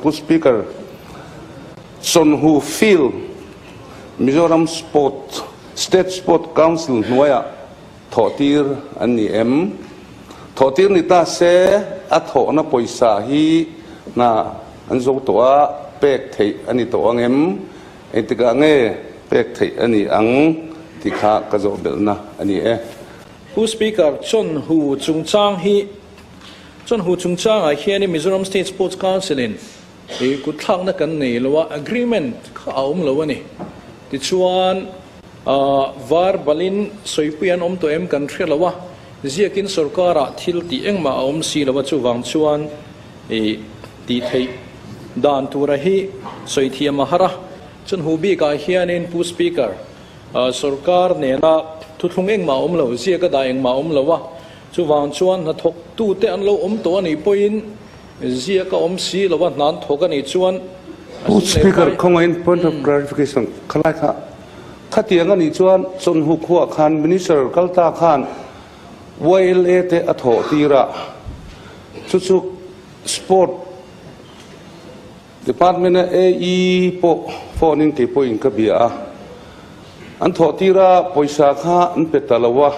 Pu Speaker, Chawnhu Field, Mizoram Sport, State Sport Council hnuaiah thawhtir an ni em? Thawhtir ni ta se, a thawhna pawisa hi hna an zo tawh a, pek theih a ni tawh ang em? Engtikah nge pek theih a ni ang tih kha ka zawh belhna a ni e. Pu Speaker, Chawnhu chungchang hi Chawnhu chungchangah hianin Mizoram State Sports Council-in i kutthlakna kan nei lo a, agreement kha a awm lo a ni. Tichuan, var balin sawipui an awm tawh em kan hre lo a, ziakin sorkarah thil tih engmah a awm si lo a, chuvang chuan i tih theih dan tura hi sawi thiam a har a. Chawnhu bikah hianin Pu Speaker, sorkar nena thuthlung engmah a awm lo, ziaka dah engmah a awm lo a, Chuvang chuan hnathawktute an lo awm tawh a nih pawhin ziak a awm si lo a, hna an thawk a nih chuan a Pu sum leh Speaker, pai. khawngaihin point of clarification khalai kha khatiang a nih chuan Chawnhu khuah khan Minister kal ta khan YLA te a thawh tir a, chu chu Sport Department a AE pawh phone in kei pawhin ka bia a, an thawh tir a pawisa kha an pe ta lo a,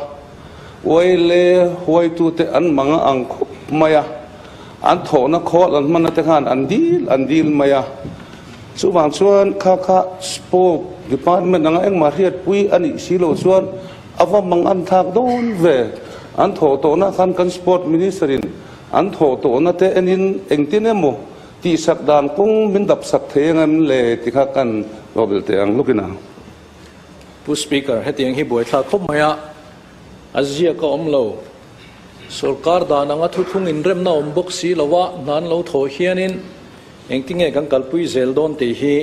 YLA huaitute an mang a ang khawp mai a, an thawhna khawl an hmanna te khan an dil an dil mai a, chuvang chuan kha kha Sport Department anga engmah hriatpui a nih si loh chuan a va mang an thlak dawn ve, an thawh tawhna khan kan Sport Minister in an thawh tawhna te enin engtin emaw Tihsak dan kawng min dap sak thei ang em le ti kha kan lo belh teh ang lawkin a. Pu Speaker, hetiang hi buaithlak khawp mai a, a ziak a awm lo. Sorkar dan anga thuthlung inremna awm bawk si lo a, hna an lo thawh hianin engtinge kan kalpui zel dawn tih hi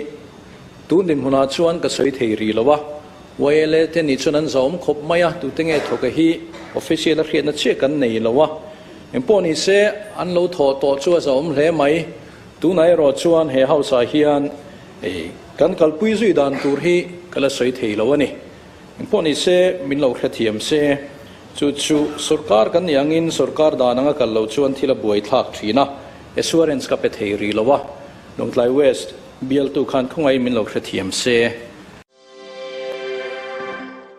tun dinhmunah chuan ka sawi thei rih lo a. YLA te nih chuan an zahawm khawp mai a, tute nge thawk a hi official a hriatna chiah kan nei lo a. Engpawh ni se, an lo thawh tawh chu a zahawm hle mai. Tunah erawh chuan he house ah hian kan kalpui zui dan tur hi ka la sawi thei lo a ni. Engpawh ni se, min lo hrethiam se, chu chu sorkar kan nih angin sorkar dan anga kal lo chuan thil a buai thlak thin a, assurance ka pe thei rih lo a. Lawngtlai West bialtu khan khawngaih min lo hrethiam se.